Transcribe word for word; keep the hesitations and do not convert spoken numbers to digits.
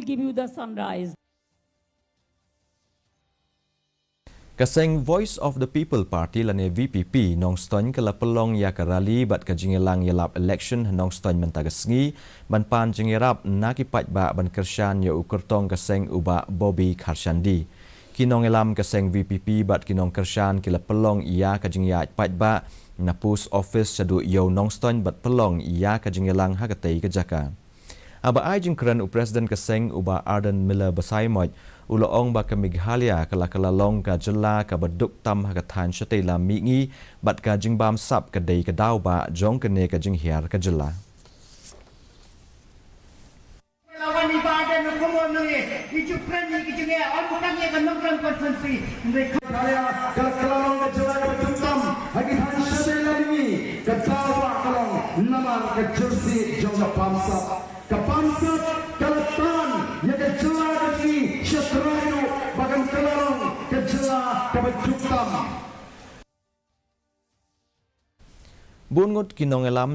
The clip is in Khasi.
Give you the sunrise. Ka seng Voice of the People Party lane V P P Nongstoiñ ka la pynlong ïa ka rally bad ka jingïalang ïalap election ha Nongstoiñ mynta ka sngi, ban pan jingïarap na ki paidbah ban kyrshan ïa u kyrtong ka seng u Bah Bobby Kharshandi. Ki nongïalam ka seng V P P bad ki nongkyrshan ki la pynlong ïa ka jingïaid paidbah na post office shaduh ïew Nongstoiñ bad pynlong ïa ka jingïalang ha katei ka jaka. Haba ai jingkren u President ka seng u Bah Ardent Miller Basaiawmoit, u la ong ba ka Meghalaya ka la ka la long ka jylla kaba duk tam ha ka thaiñ shatei lam mihngi, bad ka jingbamsap ka dei ka daw ba jong kane ka jinghiar ka jylla. Ka la ka la long ka jylla kaba duk tam ha ki thaiñ shatei lam mihngi, ka daw ba ka long namar ka jyrsiej jong ka bamsap. Ka bamsap ka la tan ïa ka jylla ka jong ngi sha trai ruh ba kan ka la long ka jylla kaba duk tam. Bun ngut ki nongïalam